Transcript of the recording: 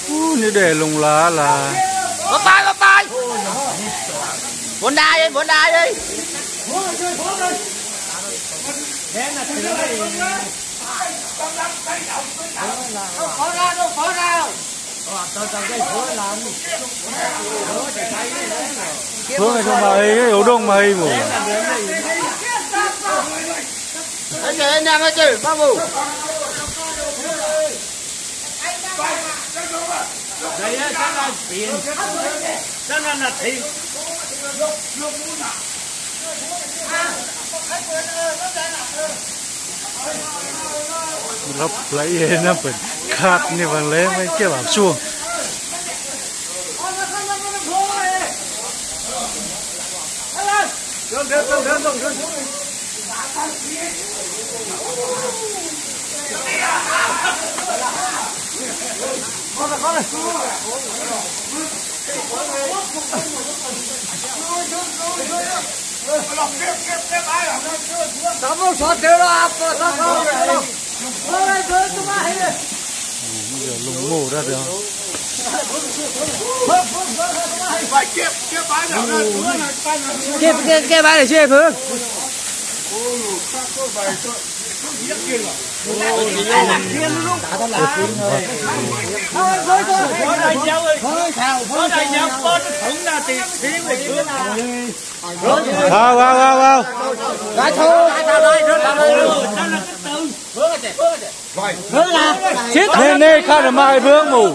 Ub, niag dej loo lav las. Los tais, los tais. Npuav nra, npuav nra. Phwv mas hais, ua dooj mas hais mus. Lawv plais na, pem khaj ni vas lawv mas kiag vam suaj. Loo muaj dab. Kev pab lawm sib pw. Au, au, au, au. Nej, nej khaj mas hais pheej mus.